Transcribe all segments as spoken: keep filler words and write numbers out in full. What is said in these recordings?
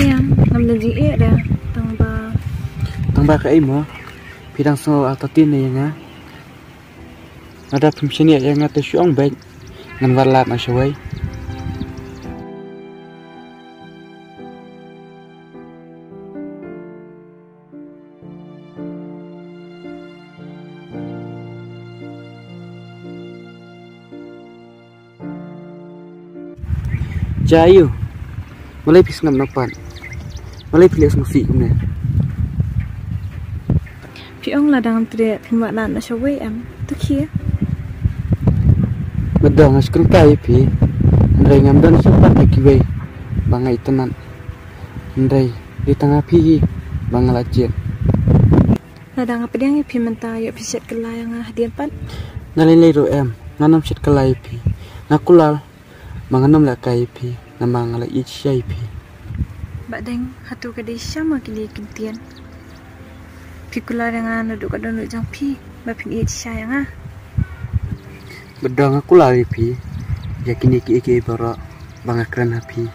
Em, ngam don jingeh de, tang ba. Tang ba kaei mo? Phi dang sngew artatien ïa nga. Lada phim shaniah ïa nga te shu ong beit, ngan wad lad noh shawei. Jia aiu? Balei phi sngap noh pat? Balei phi leh sngewsih kumne? Phi ong lada ngam treh phin wad lad noh shawei em? To khie. Bad nga sngewthuh ïa phi. Hynrei ngam don shuh pat ïa kiwei ba nga itynnad. Hynrei dei tang ha phi hi ba nga la jied. Lada nga pdiang ïa phi mynta, ïoh phi shet kylla ïa nga hadien pat? Nga lei lei ruh em, ngan ym shet kylla ïa phi. Nga kular ba ngan ym lehkai ïa phi namar nga la ïeit shisha ïa phi. Bah Deng, hato ka dei shisha mo kine ki ktien? Phi kular ïa nga naduh ka dohnud jong phi ba phin ïeit shisha ïa nga. Bad nga kular ïa phi ïa kine kiei kiei baroh ba nga kren ha phi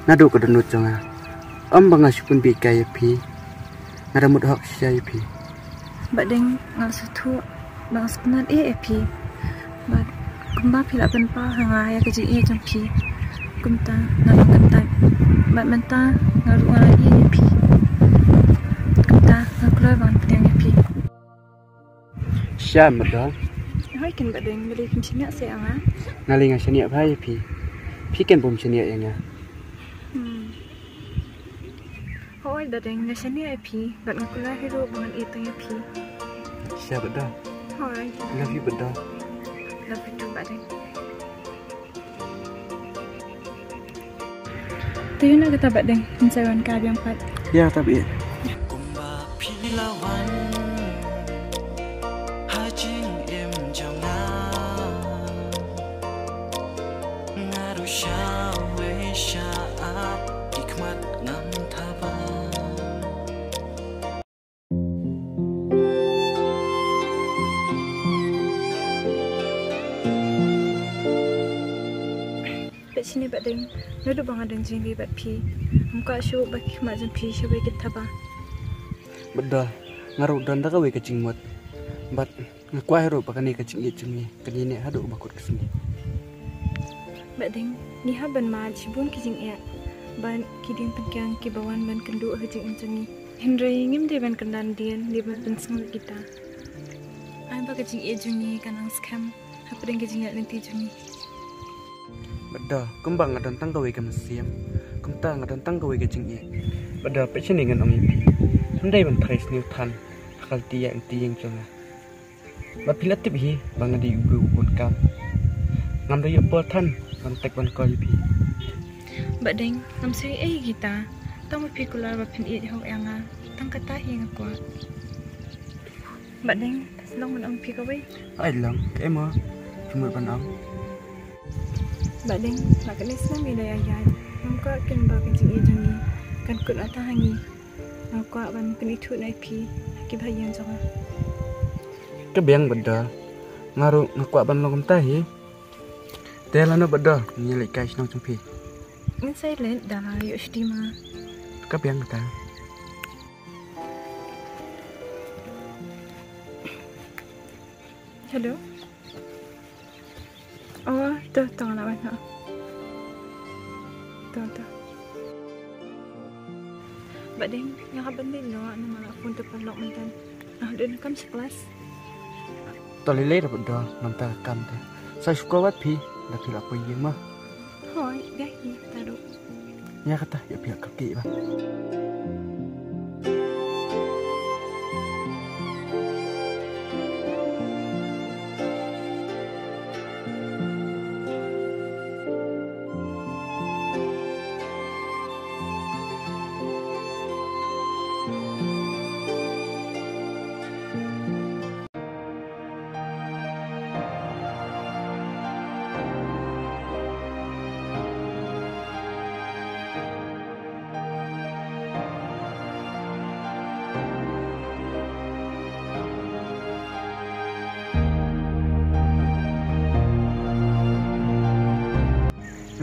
naduh ka dohnud jong nga. Ym ba nga shu pynbieit kai ïa phi. Nga da mut hok shisha ïa phi. Bah Deng, nga sngewthuh ba nga sngewtynnad ïa phi. Bad kumba phi la pynpaw ha nga ïa ka jingïeit jong phi, kumta nga long kyntait. Bad mynta nga ruh nga la ïeit ïa phi. Kumta nga kloi ba ngan pdiang ïa phi. Shisha em Bah Deng? Hooid keiñ Bah Deng, balei phim shaniah seh ïa nga? Nga lei nga shaniah bha ïa phi. Phi keiñ bym shaniah ïa nga. Hmm. Hooid Bah Deng, nga shaniah ïa phi, bad nga kular hi ruh ba ngan ïeit tang ïa phi. Shisha Bah Deng? Hooid. Love you Bah Deng. Love you too Bah Deng. Te ïa na kata Bah Deng, ngin sa wan ka biang pat. Ïa, kata bha. Kumba phi la wan ha jingim jong nga, nga ruh sha wei sha ap, ki khmat ngam thaba. Peit shane Bah Deng, naduh ba nga don jingri bad phi, ngam kwah shuh ba ki khmat jong phi shawei kin thaba. Bah Deng, nga ruh don da kawei ka jingmut. Bad nga kwah hi ruh ba kane ka jingïeit jong ngi kan ïaineh haduh ba kut ka sngi. Bah Deng, ngi hap ban mad shibun ki jingeh bad ki diengpyngkiang kiba wan ban kynduh ha ka jingim jong ngi. Hynrei ngim dei ban kyndan dien, dei ban pynsngew ïa kita. Ai ba ka jingïeit jong ngi kan nang skhem hapdeng ka jingïaid lynti jong ngi. Bah Deng, kumba nga don tang kawei ka mynsiem, kumta nga don tang kawei ka jingïeit. Bah Deng, peit shane ngan ong ïa phi. Ngam dei ban trei sniew than ha ka lynti ïaid lynti ïeng jong nga. Ba phi la tip hi ba nga dei u briew u bun kam. Ngam da ïoh por than ban tek ban kol ïa phi. Bah Deng, ngam sngew ei ei kita. Tang ba phi kular ba phin ïeit hok ïa nga, tang kata hi nga kwah. Bah Deng, long ban ong phi kawei? Ai long, kaei mo phi mut ban ong? Bah Deng, la kane snem ngi la ïaid, ngam kwah keiñ ba ka jingïeit jong ngi kan kut ata ha ngi. Nga kwah ban pynithuh na ïa phi ha kiba ha ïing jong nga. Ka biang Bah Deng, nga ruh nga kwah ban long kumta hi. Te lano Bah Deng, ngin ïa leit kai shnong jong phi. Ngin sa leit da la ïoh shuti ma. Ka biang kata. Hello. Oh, to, to nga la wan ha. To, to. Bah Deng, nga hap ban leit noh namar la phone te paralok mynta. Nga hap dei na kam sha klas. To lei lei ruh Bah Deng, namar ka kam te. Sa shu kwah wad phi lada phi la poi ïing mo. Hooid, dei hi, kata ruh. Ïa kata, ïa phi ïa ka ki ba.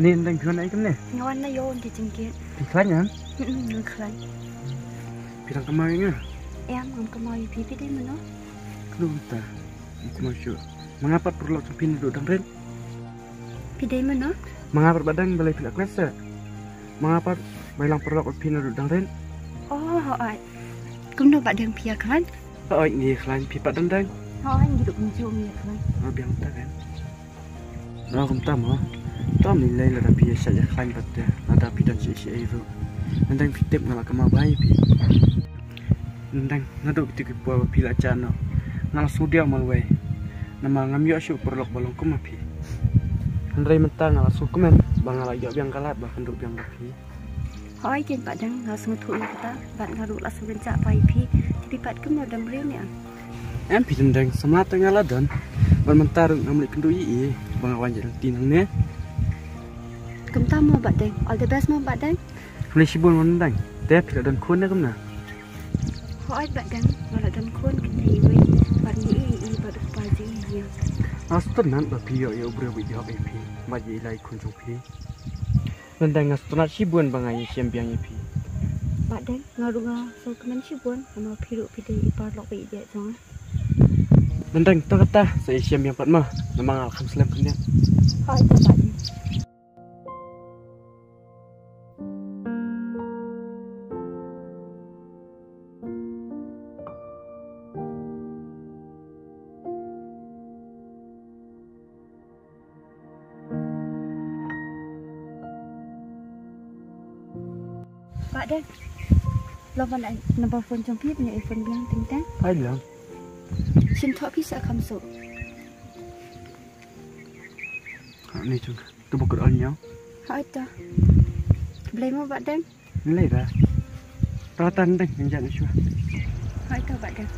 Ni ndang phi wan ai kumne? Nga wan na ïoh ki jingkit. Phi khlaiñ em? Hmm, nga khlaiñ. Phi dang kynmaw ïa nga? Em, nga kynmaw ïa phi. Phi dei mano? Khlem ta. Nga kynmaw shuh. Ma nga pat paralok jong phi naduh dang rit. Phi dei mano? Ma nga pat Bah Deng, balei phi la klet seh? Ma nga pat ba ïalang paralok bad phi naduh dang rit. Oh, hooid. Kumno Bah Deng, phi ïa khlaiñ? Hooid, ngi ïa khlaiñ. Phi pat Dang Deng? Hooid, ngi duh kumjuh, ngi ïa khlaiñ. Oh, biang ta kan. Oh, kumta mo. To ym lei lada phi ïa shah ïa khlaiñ pat te, lada phi don shisha ei ruh. Nandang phi tip nga la kynmaw bha ïa phi. Nandang naduh kito ki por ba phi la jah noh, nga la sngewdiaw marwei. Namar ngam ïoh shuh paralok ba long kum ma phi. Hynrei mynta nga la sngewkmen ba nga la ïoh biang ka lad ba kynduh biang bad phi. Hooid keiñ Bah Deng, nga sngewthuh ïa kata, bad nga ruh la sngewkynjah bha ïa phi. Te phi pat kumno, dang briew ne em? Em phi Dang Deng, samla te nga la don. Bad mynta ruh ngam leit kynduh ïa i ba nga wan ïaid lynti nangne. Kumta mo Bah Deng, all the best mo Bah Deng. Khublei shibun mo Dang Deng. Te phi la don khun ne kumno? Hooid Bah Deng, nga la don khun kynthei iwei, bad ngi ïeit ïa i bad u kpa jong i ïa. Nga sngewtynnat ba phi ïoh ïa u briew ba ïeit ïa phi bad ïa i lai khun jong phi. Nandang nga sngewtynnat shibun ba nga ïashem biang ïa phi. Bah Deng, nga ruh nga sngewkmen shibun namar phi ruh phi dei i paralok ba ïeit jong nga. Nandang to kata sa ïashem biang pat mo, namar nga la kham slem khyndiat. Hooid to Bah Deng. Bah Deng, long ban ai number phone jong phi ban ïoh phone biang teng teng. Ai lang. Shim thoh phi sa kham suk. Ha ni jong ka. Tu ba kut on ñiaw. Hooid to. Blei mo Bah Deng. Blei da. To tan deng ngan jan shuwa. Hooid to Bah Deng.